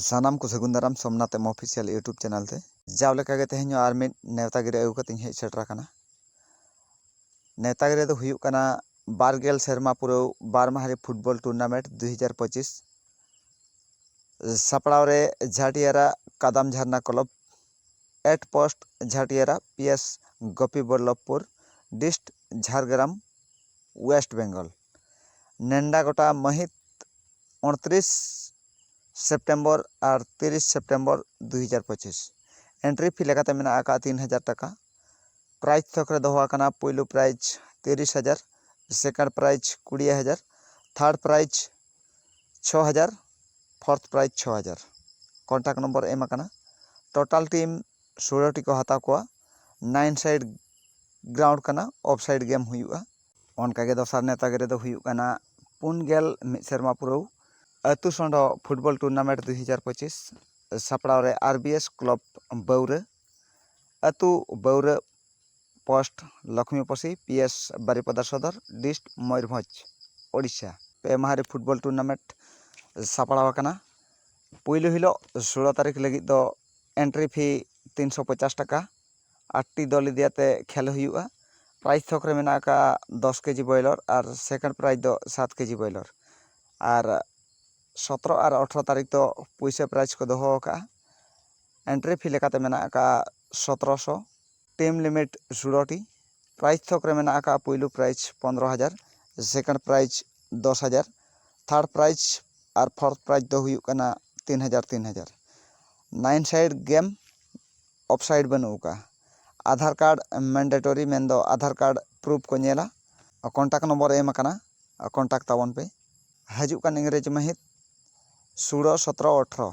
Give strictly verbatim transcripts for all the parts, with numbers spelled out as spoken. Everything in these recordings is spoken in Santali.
ᱥᱟᱱᱟᱢ ᱠᱚ ᱥᱟᱹᱜᱩᱱ ᱫᱟᱨᱟᱢ ᱥᱳᱢᱱᱟᱛᱷ ᱮᱢ ᱚᱯᱷᱤᱥᱤᱭᱟᱞ YouTube ᱪᱮᱱᱮᱞ ᱛᱮ᱾ ᱡᱟᱣ ᱞᱮᱠᱟᱜᱮ ᱛᱮᱦᱮᱧ ᱦᱚᱸ ᱟᱨ ᱢᱤᱫ ᱱᱮᱣᱛᱟ ᱜᱤᱨᱟᱹ ᱟᱹᱜᱩ ᱠᱟᱛᱮᱧ ᱦᱮᱡ ᱥᱮᱴᱮᱨ ᱟᱠᱟᱱᱟ᱾ ᱱᱮᱣᱛᱟ ᱜᱤᱨᱟᱹ ᱫᱚ ᱦᱩᱭᱩᱜ ᱠᱟᱱᱟ ᱵᱟᱨ ᱜᱮᱞ ᱥᱮᱨᱢᱟ ᱯᱩᱨᱟᱹᱣ ᱵᱟᱨ ᱢᱟᱦᱟᱨᱤ ᱯᱷᱩᱴᱵᱚᱞ ᱴᱩᱨᱱᱟᱢᱮᱱᱴ ᱫᱩ ᱦᱟᱡᱟᱨ ᱯᱚᱸᱪᱤᱥ᱾ ᱥᱟᱯᱲᱟᱣ ᱨᱮ Jhatiyara Kadam Jharna club, at post Jhatiyara, P S Gopiballavpur, dist Jhargram, West Bengal. ᱱᱮᱰᱟ ᱜᱚᱴᱟ ᱢᱟᱹᱦᱤᱛ ᱩᱱᱛᱨᱤᱥ ᱥᱮᱯᱴᱮᱢᱵᱚᱨ ᱟᱨ ᱛᱤᱨᱤᱥ ᱥᱮᱯᱴᱮᱢᱵᱚᱨ ᱫᱩ ᱦᱟᱡᱟᱨ ᱯᱚᱸᱪᱤᱥ᱾ ᱮᱱᱴᱨᱤ ᱯᱷᱤ ᱞᱮᱠᱟᱛᱮ ᱢᱮᱱᱟᱜ ᱟᱠᱟᱫ ᱛᱤᱱ ᱦᱟᱡᱟᱨ ᱴᱟᱠᱟ᱾ ᱯᱨᱟᱭᱤᱡᱽ ᱛᱷᱚᱠ ᱨᱮ ᱫᱚᱦᱚ ᱟᱠᱟᱱᱟ ᱯᱩᱭᱞᱩ ᱯᱨᱟᱭᱤᱡᱽ ᱛᱤᱨᱤᱥ ᱦᱟᱡᱟᱨ, ᱥᱮᱠᱮᱱᱰ ᱯᱨᱟᱭᱤᱡᱽ ᱠᱩᱲᱤ ᱦᱟᱡᱟᱨ, ᱛᱷᱟᱨᱰ ᱯᱨᱟᱭᱤᱡᱽ ᱪᱷᱚ ᱦᱟᱡᱟᱨ, ᱯᱷᱳᱨᱛᱷ ᱯᱨᱟᱭᱤᱡᱽ ᱪᱷᱚ ᱦᱟᱡᱟᱨ᱾ ᱠᱚᱱᱴᱟᱠᱴ ᱱᱚᱢᱵᱚᱨ ᱮᱢ ᱟᱠᱟᱱᱟ᱾ ᱴᱳᱴᱟᱞ ᱴᱤᱢ ᱥᱳᱞᱳ ᱴᱤ ᱠᱚ ᱦᱟᱛᱟᱣ ᱠᱚᱣᱟ᱾ ᱱᱟᱭᱤᱱ ᱥᱟᱭᱤᱰ ᱜᱨᱟᱣᱩᱱᱰ ᱠᱟᱱᱟ, ᱚᱯᱷ ᱥᱟᱭᱤᱰ ᱜᱮᱢ ᱦᱩᱭᱩᱜᱼᱟ᱾ ᱚᱱᱠᱟᱜᱮ ᱫᱚᱥᱟᱨ ᱱᱮᱣᱛᱟ ᱜᱤᱨᱟᱹ ᱫᱚ ᱦᱩᱭᱩᱜ ᱠᱟᱱᱟ ᱯᱩᱱ ᱜᱮᱞ ᱢᱤᱫ ᱥᱮᱨᱢᱟ ᱯᱩᱨᱟᱹᱣ ᱟᱹᱛᱩ ᱥᱚᱸᱰᱚ ᱯᱷᱩᱴᱵᱚᱞ ᱴᱩᱨᱱᱟᱢᱮᱱᱴ ᱫᱩ ᱦᱟᱡᱟᱨ ᱯᱚᱸᱪᱤᱥ᱾ ᱥᱟᱯᱲᱟᱣ ᱨᱮ ᱟᱨ ᱵᱤ ᱮᱥ ᱠᱞᱟᱵᱽ ᱵᱟᱹᱣᱨᱟᱹ, ᱟᱹᱛᱩ ᱵᱟᱹᱣᱨᱟᱹ, ᱯᱳᱥᱴ ᱞᱚᱠᱷᱢᱤᱯᱚᱥᱤ, ᱯᱤ ᱮᱥ ᱵᱟᱨᱤᱯᱟᱫᱟ ᱥᱚᱫᱚᱨ, ᱰᱤᱥᱴ ᱢᱚᱭᱩᱨᱵᱷᱚᱸᱡᱽ, ᱳᱰᱤᱥᱟ᱾ ᱯᱮ ᱢᱟᱦᱟᱨᱤ ᱯᱷᱩᱴᱵᱚᱞ ᱴᱩᱨᱱᱟᱢᱮᱱᱴ ᱥᱟᱯᱲᱟᱣ ᱟᱠᱟᱱᱟ᱾ ᱯᱩᱭᱞᱩ ᱦᱤᱞᱳᱜ ᱥᱳᱞᱳ ᱛᱟᱹᱨᱤᱠᱷ ᱞᱟᱹᱜᱤᱫ ᱫᱚ ᱮᱱᱴᱨᱤ ᱯᱷᱤ ᱛᱤᱱᱥᱚ ᱯᱚᱪᱟᱥ ᱴᱟᱠᱟ᱾ ᱟᱴᱴᱤ ᱫᱚᱞ ᱤᱫᱤᱭᱟᱛᱮ ᱠᱷᱮᱞ ᱦᱩᱭᱩᱜᱼᱟ᱾ ᱯᱨᱟᱭᱤᱡᱽ ᱛᱷᱚᱠ ᱨᱮ ᱢᱮᱱᱟᱜ ᱟᱠᱟᱫ ᱫᱚᱥ ᱠᱮᱡᱤ ᱵᱚᱭᱞᱚᱨ ᱟᱨ ᱥᱮᱠᱮᱱᱰ ᱯᱨᱟᱭᱤᱡᱽ ᱫᱚ ᱥᱟᱛ ᱠᱮᱡᱤ ᱵᱚᱭᱞᱚᱨ᱾ ᱟᱨ ᱥᱚᱛᱨᱚ ᱟᱨ ᱟᱴᱷᱨᱚ ᱛᱟᱹᱨᱤᱠᱷ ᱫᱚ ᱯᱩᱭᱥᱟᱹ ᱯᱨᱟᱭᱤᱡᱽ ᱠᱚ ᱫᱚᱦᱚ ᱟᱠᱟᱫᱼᱟ᱾ ᱮᱱᱴᱨᱤ ᱯᱷᱤ ᱞᱮᱠᱟᱛᱮ ᱢᱮᱱᱟᱜ ᱟᱠᱟᱫ ᱥᱚᱛᱨᱚᱥᱚ᱾ ᱴᱤᱢ ᱞᱤᱢᱤᱴ ᱥᱳᱞᱳ ᱴᱤ᱾ ᱯᱨᱟᱭᱤᱡᱽ ᱛᱷᱚᱠ ᱨᱮ ᱢᱮᱱᱟᱜ ᱟᱠᱟᱫ ᱯᱩᱭᱞᱩ ᱯᱨᱟᱭᱤᱡᱽ ᱯᱚᱱᱨᱚ ᱦᱟᱡᱟᱨ, ᱥᱮᱠᱮᱱᱰ ᱯᱨᱟᱭᱤᱡᱽ ᱫᱚᱥ ᱦᱟᱡᱟᱨ, ᱛᱷᱟᱨᱰ ᱯᱨᱟᱭᱤᱡᱽ ᱟᱨ ᱯᱷᱳᱨᱛᱷ ᱯᱨᱟᱭᱤᱡᱽ ᱫᱚ ᱦᱩᱭᱩᱜ ᱠᱟᱱᱟ ᱛᱤᱱ ᱦᱟᱡᱟᱨ ᱛᱤᱱ ᱦᱟᱡᱟᱨ᱾ Nine side game, of side ᱵᱟᱹᱱᱩᱜ ᱟᱠᱟᱫᱼᱟ᱾ ᱟᱫᱷᱟᱨ ᱠᱟᱨᱰ ᱢᱮᱱᱰᱮᱴᱚᱨᱤ, ᱢᱮᱱᱫᱚ ᱟᱫᱷᱟᱨ ᱠᱟᱨᱰ ᱯᱨᱩᱯᱷ ᱠᱚ ᱧᱮᱞᱟ᱾ ᱠᱚᱱᱴᱟᱠᱴ ᱱᱚᱢᱵᱚᱨ ᱮᱢ ᱟᱠᱟᱱᱟ, ᱠᱚᱱᱴᱟᱠᱴ ᱛᱟᱵᱚᱱ ᱯᱮ᱾ ᱦᱤᱡᱩᱜ ᱠᱟᱱ ᱤᱝᱨᱮᱡᱤ ᱢᱟᱹᱦᱤᱛ ᱥᱳᱞᱳ, ᱥᱚᱛᱨᱚ, ᱟᱴᱷᱨᱚ᱾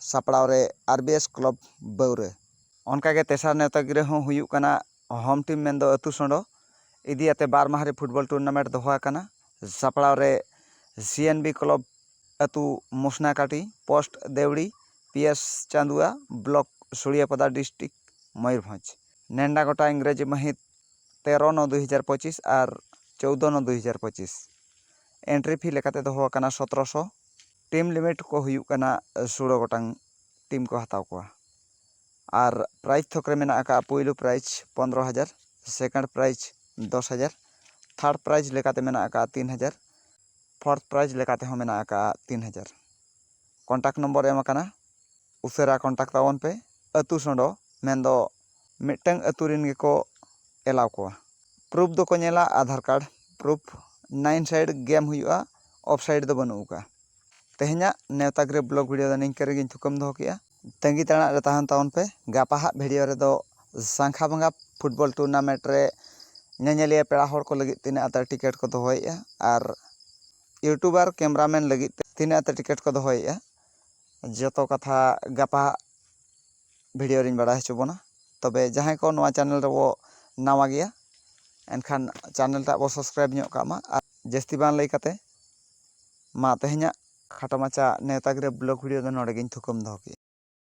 ᱥᱟᱯᱲᱟᱣ ᱨᱮ ᱟᱨ ᱵᱤ ᱮᱥ ᱠᱞᱟᱵᱽ ᱵᱟᱹᱣᱨᱟᱹ᱾ ᱚᱱᱠᱟᱜᱮ ᱛᱮᱥᱟᱨ ᱱᱮᱣᱛᱟ ᱜᱤᱨᱟᱹ ᱦᱚᱸ ᱦᱩᱭᱩᱜ ᱠᱟᱱᱟ ᱦᱳᱢ ᱴᱤᱢ, ᱢᱮᱱᱫᱚ ᱟᱹᱛᱩ ᱥᱚᱸᱰᱚ ᱤᱫᱤᱭᱟᱛᱮ ᱵᱟᱨ ᱢᱟᱦᱟᱨᱤ ᱯᱷᱩᱴᱵᱚᱞ ᱴᱩᱨᱱᱟᱢᱮᱱᱴ ᱫᱚᱦᱚ ᱟᱠᱟᱱᱟ᱾ ᱥᱟᱯᱲᱟᱣ ᱨᱮ ᱥᱤ ᱮᱱ ᱵᱤ ᱠᱞᱟᱵᱽ, ᱟᱹᱛᱩ Musnakati, post Deuri, P S Chanduwa, block Suriapada, district Mayurbhanj. ᱱᱮᱰᱟ ᱜᱚᱴᱟ ᱤᱝᱨᱮᱡᱤ ᱢᱟᱹᱦᱤᱛ ᱛᱮᱨᱚ ᱱᱚ ᱫᱩᱭ ᱦᱟᱡᱟᱨ ᱯᱚᱸᱪᱤᱥ ᱟᱨ ᱪᱳᱣᱫᱚ ᱱᱚ ᱫᱩᱭ ᱦᱟᱡᱟᱨ ᱯᱚᱸᱪᱤᱥ᱾ ᱮᱱᱴᱨᱤ ᱯᱷᱤ ᱞᱮᱠᱟᱛᱮ ᱫᱚᱦᱚ ᱟᱠᱟᱱᱟ ᱥᱚᱛᱨᱚᱥᱚ᱾ ᱴᱤᱢ ᱞᱤᱢᱤᱴ ᱠᱚ ᱦᱩᱭᱩᱜ ᱠᱟᱱᱟ ᱥᱳᱞᱳ ᱜᱚᱴᱟᱝ ᱴᱤᱢ ᱠᱚ ᱦᱟᱛᱟᱣ ᱠᱚᱣᱟ᱾ ᱟᱨ ᱯᱨᱟᱭᱤᱡᱽ ᱛᱷᱚᱠ ᱨᱮ ᱢᱮᱱᱟᱜ ᱟᱠᱟᱫᱼᱟ ᱯᱩᱭᱞᱩ ᱯᱨᱟᱭᱤᱡᱽ ᱯᱚᱱᱫᱽᱨᱚ ᱦᱟᱡᱟᱨ, ᱥᱮᱠᱮᱱᱰ ᱯᱨᱟᱭᱤᱡᱽ ᱫᱚᱥ ᱦᱟᱡᱟᱨ, ᱛᱷᱟᱨᱰ ᱯᱨᱟᱭᱤᱡᱽ ᱞᱮᱠᱟᱛᱮ ᱢᱮᱱᱟᱜ ᱟᱠᱟᱫᱼᱟ ᱛᱤᱱ ᱦᱟᱡᱟᱨ, ᱯᱷᱳᱨᱛᱷ ᱯᱨᱟᱭᱤᱡᱽ ᱞᱮᱠᱟᱛᱮ ᱦᱚᱸ ᱢᱮᱱᱟᱜ ᱟᱠᱟᱫᱼᱟ ᱛᱤᱱ ᱦᱟᱡᱟᱨ᱾ ᱠᱚᱱᱴᱟᱠᱴ ᱱᱚᱢᱵᱚᱨ ᱮᱢ ᱟᱠᱟᱱᱟ, ᱩᱥᱟᱹᱨᱟ ᱠᱚᱱᱴᱟᱠᱴ ᱛᱟᱵᱚᱱ ᱯᱮ᱾ ᱟᱹᱛᱩ ᱥᱚᱸᱰᱚ ᱢᱮᱱᱫᱚ ᱢᱤᱫᱴᱟᱝ ᱟᱹᱛᱩ ᱨᱮᱱ ᱜᱮᱠᱚ ᱮᱞᱟᱣ ᱠᱚᱣᱟ᱾ ᱯᱨᱩᱯᱷ ᱫᱚᱠᱚ ᱧᱮᱞᱟ Aadhaar card proof. Nine side game ᱦᱩᱭᱩᱜᱼᱟ, ᱚᱯᱷ ᱥᱟᱭᱤᱰ ᱫᱚ ᱵᱟᱹᱱᱩᱜ ᱟᱠᱟᱫᱼᱟ᱾ ᱛᱮᱦᱮᱧᱟᱜ ᱱᱮᱣᱛᱟ ᱜᱤᱨᱟᱹ ᱵᱞᱚᱜ ᱵᱷᱤᱰᱤᱭᱳ ᱫᱚ ᱱᱤᱝᱠᱟᱹ ᱨᱮᱜᱮᱧ ᱛᱷᱩᱠᱟᱹᱢ ᱫᱚᱦᱚ ᱠᱮᱫᱼᱟ᱾ ᱛᱟᱺᱜᱤ ᱛᱟᱲᱟᱜ ᱨᱮ ᱛᱟᱦᱮᱱ ᱛᱟᱵᱚᱱ ᱯᱮ᱾ ᱜᱟᱯᱟ ᱦᱟᱸᱜ ᱵᱷᱤᱰᱤᱭᱳ ᱨᱮᱫᱚ ᱥᱟᱝᱠᱷᱟ ᱵᱷᱟᱝᱜᱟ ᱯᱷᱩᱴᱵᱚᱞ ᱴᱩᱨᱱᱟᱢᱮᱱᱴ ᱨᱮ ᱧᱮᱧᱮᱞᱤᱭᱟᱹ ᱯᱮᱲᱟ ᱦᱚᱲ ᱠᱚ ᱞᱟᱹᱜᱤᱫ ᱛᱤᱱᱟᱹᱜ ᱟᱛᱟᱨ ᱴᱤᱠᱤᱴ ᱠᱚ ᱫᱚᱦᱚᱭᱮᱫᱼᱟ ᱟᱨ ᱤᱭᱩᱴᱩᱵᱟᱨ ᱠᱮᱢᱨᱟᱢᱮᱱ ᱞᱟᱹᱜᱤᱫ ᱛᱮ ᱛᱤᱱᱟᱹᱜ ᱟᱛᱟᱨ ᱴᱤᱠᱤᱴ ᱠᱚ ᱫᱚᱦᱚᱭᱮᱫᱼᱟ, ᱡᱚᱛᱚ ᱠᱟᱛᱷᱟ ᱜᱟᱯᱟ ᱦᱟᱸᱜ ᱵᱷᱤᱰᱤᱭᱳ ᱨᱤᱧ ᱵᱟᱲᱟᱭ ᱦᱚᱪᱚ ᱵᱚᱱᱟ᱾ ᱛᱚᱵᱮ ᱡᱟᱦᱟᱸᱭ ᱠᱚ ᱱᱚᱣᱟ ᱪᱮᱱᱮᱞ ᱨᱮᱵᱚ ᱱᱟᱣᱟ ᱜᱮᱭᱟ, ᱮᱱᱠᱷᱟᱱ ᱪᱮᱱᱮᱞ ᱴᱟᱜ ᱵᱚ ᱥᱟᱵᱥᱠᱨᱟᱭᱤᱵᱽ ᱧᱚᱜ ᱠᱟᱜ ᱢᱟ᱾ ᱟᱨ ᱡᱟᱹᱥᱛᱤ ᱵᱟᱝ ᱞᱟᱹᱭ ᱠᱟᱛᱮ ᱢᱟ ᱛᱮᱦᱮᱧᱟᱜ ᱠᱷᱟᱴᱚ ᱢᱟᱪᱷᱟ ᱱᱮᱣᱛᱟ ᱜᱤᱨᱟᱹ ᱵᱞᱚᱜ ᱵᱷᱤᱰᱤᱭᱳ ᱫᱚ ᱱᱚᱰᱮ ᱜᱤᱧ ᱛᱷᱩᱠᱟᱹᱢ ᱫᱚᱦᱚ ᱠᱮᱫᱼᱟ᱾